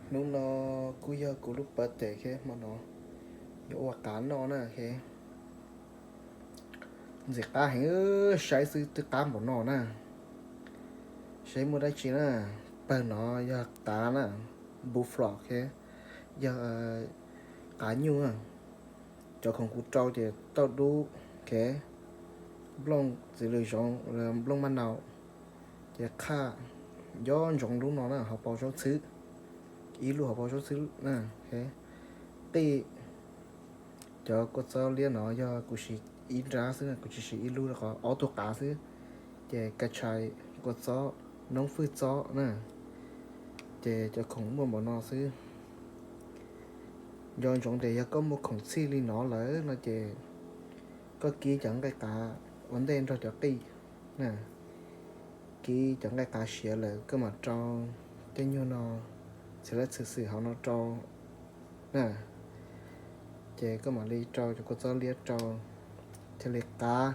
Hnub no kuj yog kuv lub birthday thiab, hmo no yuav ua qav noj na thiab. Ntxim qab heev, saib xwb twb qab npaum no na. Saib muaj dab tsi na. Pawg no yog qav na, bullfrog thiab, yog qav nyuj na. Cov khoom kuv rau ces tauj dub, nplooj txiv lws zoov, nplooj maj nau, ces qhaj, nco ntsoov lub no na, hauv paus zaub txhwb, ib lub hauv paus zaub txhwb na, qij. Cov kua txob liab no yog kuv siv ib nrab xwb na, kuv tsis siv ib lub rau qhov ob tug qav xwb. Ces kas tshais, kua txob, noob fwj txob na. Ces cov khoom muaj npaum no xwb. Nco ntsoov tias yog koj muaj khoom txhij li no lawm no ces koj kib cov nqaij qav ua ntej nrog cov qij na. Kib cov nqaij qav siav lawm koj mam rau tej nyuag no, txiv lab txhwm xwm hauv no rau na. Ces koj mam li rau cov kua txob liab rau, thiaj li qab.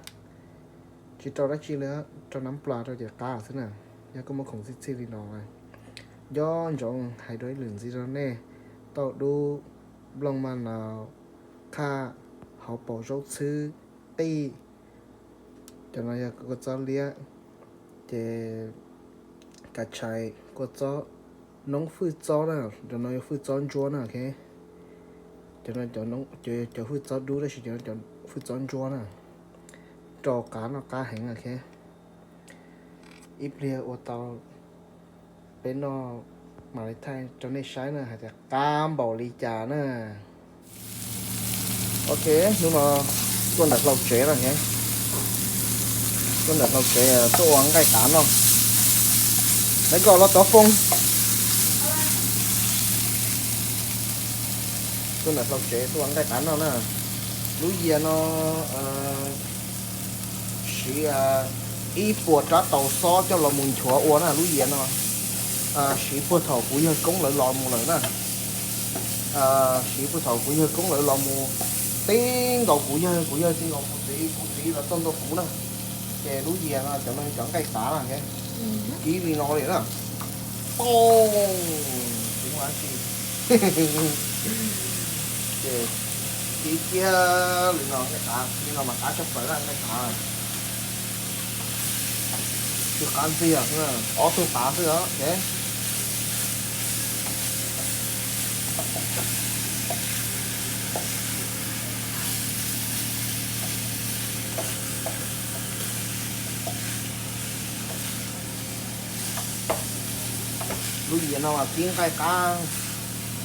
Tsis rau dab tsi li, rau nab plas rau ces qab xwb na. Yog koj muaj khoom txhij txhij li no, nco ntsoov hais dua ib lwm ntxiv rau nej, tauj dub, nplooj maj nau, qhaj, hauv paus zaub txhwb, qij. Cov no yog kua txob liab, ces kas tshais, kua txob, noob fwj txob na, cov no yog fwj txob ntsuab na, ok. Cov no cov fwj txob dub tab sis cov no cov fwj txob ntsuab na. Rau qab noj qab heev na, ok. Ib pliag ua tau peb noj mam li thaij rau nej saib na hais tias qab npaum li cas na. Ok, hnub no tuaj ntawm hlau tsev no, tuaj ntawm hlau tsev tuaj ua nqaij qav noj. Nais nkauj los tov foo. Tuaj ntawm hlau tsev tuaj ua nqaij qav noj na. Lub yias no siv ib puas rab taus xob coj los mus nchuav ua na lub yias no. Siv puag thaum kuv yawg koob lawv los mus lawm na. Siv puag thaum kuv yawg koob lawv los mus, teb nkaus kuv yawg, kuv yawg teb nkaus kuv txiv, kuv txiv los txog ntua kuv na. Ces lub yias no cov no cov nqaij qav na, kib li no li na. Poob, tsis muaj dab tsi. Ces kib kiag li no, nqaij qav li no mas qab tshaj plaws na, nqaij qav. Tsis qab ntxiag, ob tug qav xwb os. Lub yias no mas kib nqaij qab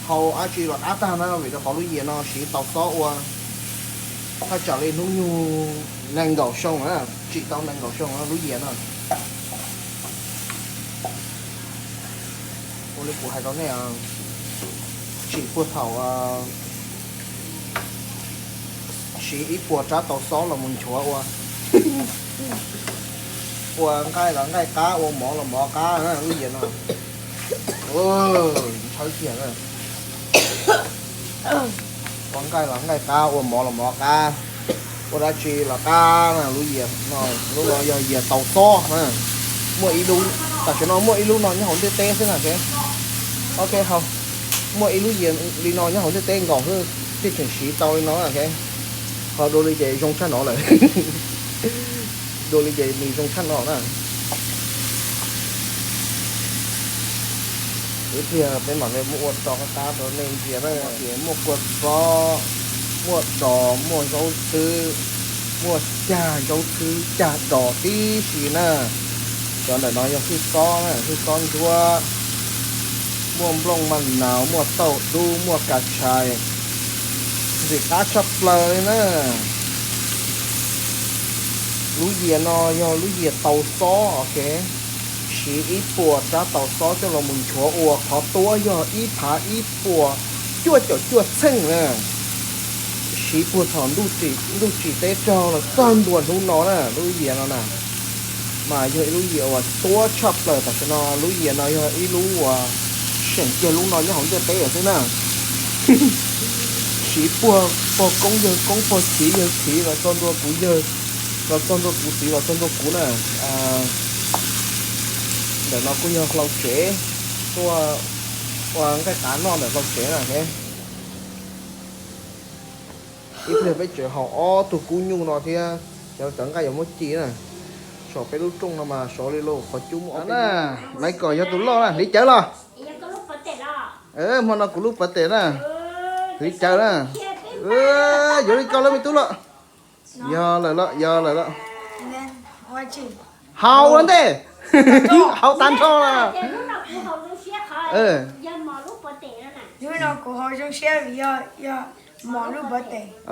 hau dab tsi los qab tag na, vim rau qhov lub yias no siv tau xob ua thaj tsam li hnub nyoog nees nkaum xyoo na, tsim tau nees nkaum xyoo na lub yias no. Ua li kuv hais rau nej, tsim puag thaum siv ib puas rab taus xob los mus nchuav ua, ua nqaij los nqaij qab, ua mov los mov qab lub yias no. Ntshawb kiag na. Ua nqaij los nqaij qab, ua mov los mov qab, ua dab tsi los qab na lub yias no. Lub no yog yias taus xob na. Muaj ib lub, tam sim no muaj ib lub no nyob hauv ntiaj teb xwb na, ok. Ok, hau, muaj ib lub yias li no nyob hauv ntiaj teb nkaus xwb thiaj tseem siv tau li no, ok. Ho dua li ces zoo tshaj no lawm. Dua li ces nws zoo tshaj no na. Ib pliag peb mam li muab ua rau qab qab rau nej ntsia na. Ces muaj kua txob, muaj dos, muaj zaub txhwb, muaj cag zaub txhwb cag dos tib si na. Cov ntawm no yog hwj xob na, hwj xob ntsuab, muaj nplooj maj nas, muaj tauj dub, muaj kas tshais, ntxim qab tshaj plaws li na. Lub yias no yog lub yias taus xob, ok. Siv ib puas rab taus xob coj los mus nchuav ua, qhov tuab yog ib phav ib puas cuaj caum cuaj txheej na. Siv puag thaum ntuj tsim teb raug los txog ntua hnub no na, lub yias no na. Mas yog ib lub yias uas tuab tshaj plaws tam sim no, lub yias no yog ib lub uas seem kiag lub no nyob hauv ntiaj teb xwb na. Siv puag pog koob yawg koob pog chiv yawg chiv los txog ntua kuv yawg, los txog ntua kuv txiv los txog ntua kuv na. Ntawm no kuj yog hlau tsev tuaj Ua nqaij qav noj ntawm hlau tsev na. Ib pliag peb tseem haus ob tug kub nyuj no thiab, cov cov nqaij yuav muab ci na, saum peb lub rooj no mas sov li lauj, qhov cub muaj ob peb. Maiv Kom yog tus loj na, hliv cawv los. Hmo no kuv lub pas tes na, hliv cawv na. Yuav li koj lawm me tub los. Yog lawm los, yog lawm los. Haus ua ntej, haus tag nrho los.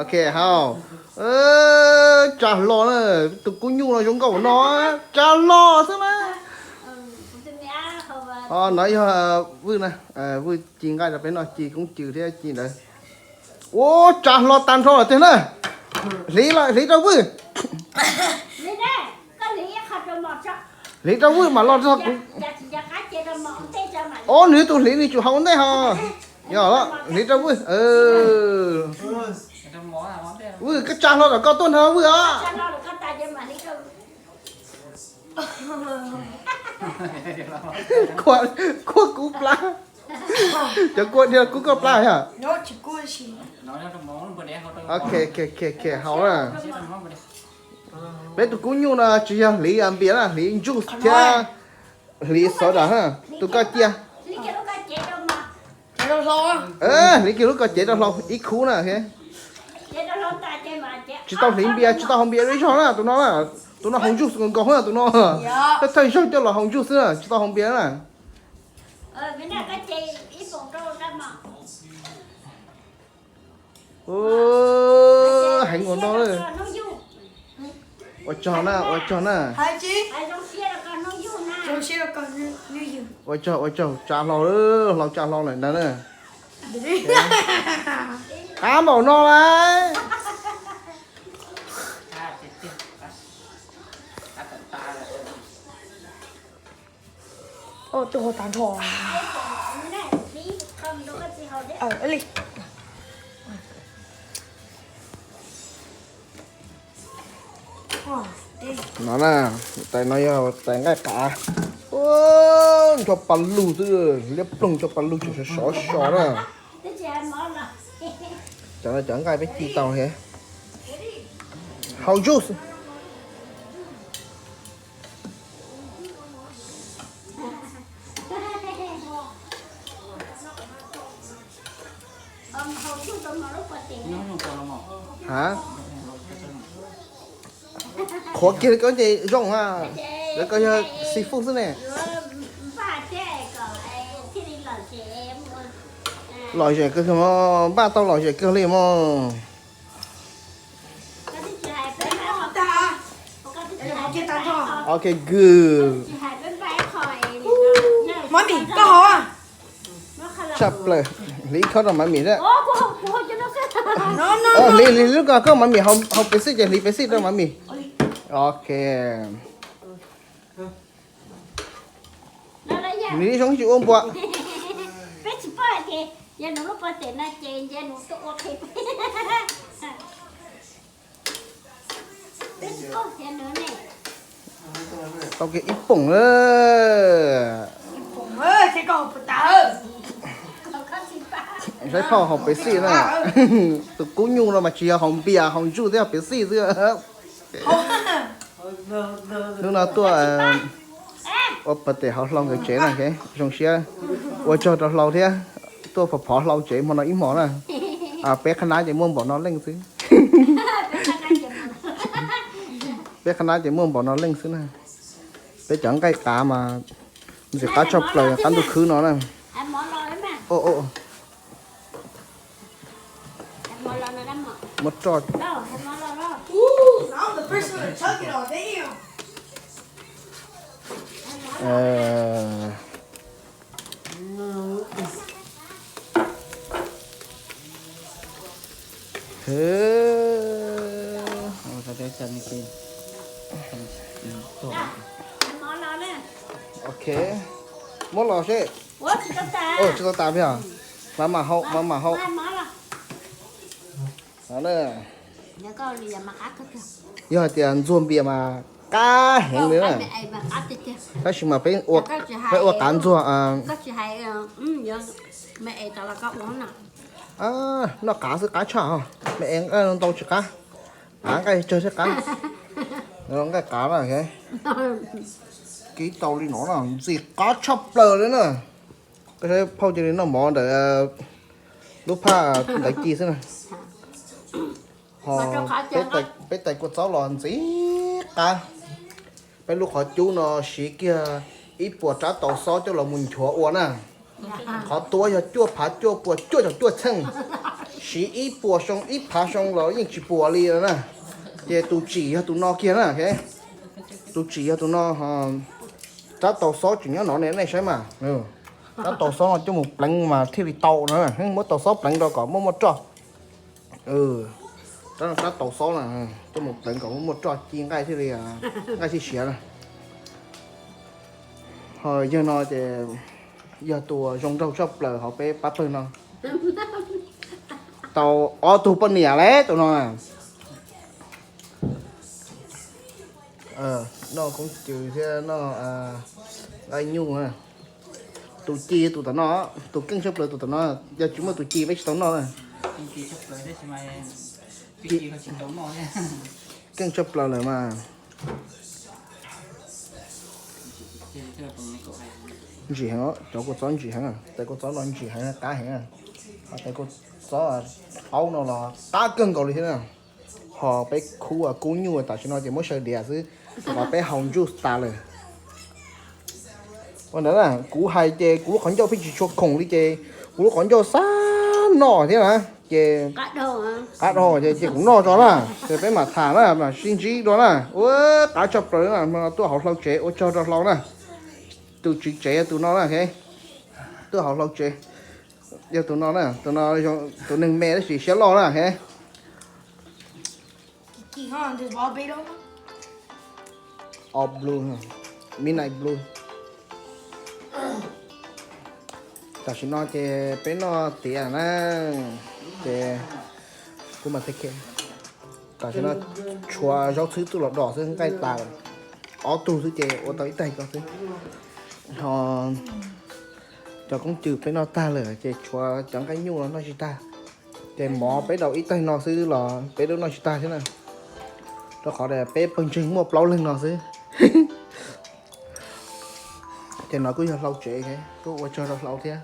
Ok, haus. Tsa hlo na, tus kub nyuj no zoo nkauj no, tsa hlo xwb na. Ho no yog Vwj na, Vwj ci nqaij rau peb noj, ci koob cws thiab ci ntawd. Ua tsa hlo tag nrho lawm tiag na. Hliv los hliv rau Vwj. Hliv rau Vwj mam los txog kuv. Ob, nws tus hliv nws tsum haus ua ntej ho. Yog, hliv rau Vwj. Vwj, koj tsa hlo kom koj tuaj nrog Vwj os. Kua kub plab. Cov kua dhia kub koj plab yog. Ok, haus na. Peb tus kub nyuj no tsis yog hliv npias na, hliv juice thiab hliv soda na. Tus koj cia. Hliv kiag lub koj cev rau hlau ib khub na. Tsis tau hliv npias, tsis tau haus npias ib zaug na tus no na. Tus no haus juice nkaus nkaus na tus no. Thawj thawj zaug coj los haus juice xwb na, tsis tau haus npias na. Heev ua no. Ua tsaug na, ua tsaug na. Ua tsaug, ua tsaug, tsa hlau, hlau tsa hlau lawm ntawd na. Qab npaum no lawm. Twb haus tag nrho li. No na, tais no yog tais nqaij qav. Ncho pa lug xwb, liab ploog ncho pa lug tseem sov sov na. Cov no cov nqaij peb ci tau thiab. Haus juice. Ha? Qhuav kiag li koj ces zoo ha. Lawv koj yog seafood xwb ne. Lom zem kawg, npaj tau lom zem kawg li mog. Ok, good. Mami, koj haus. Tshaj plaws, hliv khob rau Mami thiab. Hliv, hliv lub ko koj, Mami haus pes xij ces hliv pes xij rau Mami. Ok. Nws zoo tsis ua npua. Tau kiag ib poom na. Saib phauj haus pes xij na. Tus kub nyuj no mas tsis yog haus npias, haus juice thiab pes xij xwb. Hnub no tuaj ua pas tes hauv hlau nkawd tsev na, zoo siab. Ua tsaug rau hlau thiab, tuaj phov phov hlau tsev hmo no ib hmos na. Peb qhab nab ces muaj npaum no leej xwb. Peb qhab nab ces muaj npaum no leej xwb na. Peb cov nqaij qav mas ntxim qab tshaj plaws qab ntuj khwb no na. Muab roj. Ok, muab los seb. Tsis tau tas peb os. Mam mam haus, mam mam haus. Yog hais tias ntxuag npias mas qab heev li na. Tab sis mas peb ua qav ntxuag, noj qav xwb qab tshaj, me es nqaij ntau tsis qab, qav nqaij tsawg thiaj qab. Nqaij qav na, kib tau li no na ntxim qab tshaj plaws li na. Koj saib phauj cia li noj mov ntawm lub phaj ntawd ci xwb na. Ho peb tais kua txob los ntxim qab. Peb lub qhov cub no siv kiag ib puas rab taus xob coj los mus nchuav ua na. Qhov tuab yog cuaj phav cuaj puas cuaj caum cuaj txheej, siv ib puas xyoo ib phav xyoo los yeej tsis puas li na. Ces tus tsim yog tus no kiag na. Tus tsim yog tus no. Rab taus xob tseem nyob no ne, nej saib mas. Rab taus xob no coj mus pleev mas thiaj li tau na. Muab taus xob pleev rau kom muaj muaj roj. Rab taus xob na, coj mus pleev kom muaj muaj roj ci nqaij thiaj li, nqaij thiaj siav na. Ho yawg no ces yog tus zoo nraug tshaj plaws hauv peb pab pawg no. Tau ob tug poj niam lawm tus no. Noj koob cws thiab noj nqaij nyuj. Tus ci tus tom no, tus keej tshaj plaws tus tom no, yog tsis muaj tus ci peb tsis tau noj na. Keej tshaj plaws lawm mas. Ntsim heev, cov kua txob ntsim heev, tais kua txob no ntsim heev qab heev. Ho tais kua txob qaub no los qab kawg nkaus li thiab na. Ho peb khub kub nyuj tam sim no ces muab xyaw diav xwb, rau qhov peb haus juice tas lawm. Ua ntawd na, kuv hais ces kuv lub qhov ncauj pheej tsis tshua khoom li ces kuv lub qhov ncauj xav noj thiab na. Ces qab dhau ces kuv noj tso na, ces peb mam tham na, mam sib ntsib dua na. Ua qab tshaj plaws na, tuaj hauv hlau tsev ua tsaug rau hlau na. Tus tswv tsev yog tus no na, tuaj hauv hlau tsev. Yog tus no na, tus no tus neeg me tab sis siab loj na. All blue, midnight blue. Tam sim no ces peb noj tiav na, ces kuv mam, tam sim no tshuav zaub txhwb tuaj los do xwb, nqaij tas lawm. Ob tug xwb ces ua tau ib taig ko xwb. Ho cov koob cws peb noj tag lawm ces tshuav cov nqaij nyuj los noj tsis tag. Ces mov peb daus ib taig no xwb los peb lub noj tsis tag thiab na. Rau qhov peb pawg ntseeg muaj plaub leeg no xwb. Ces no kuj yog hlau tsev, kuj ua tsaug rau hlau thiab.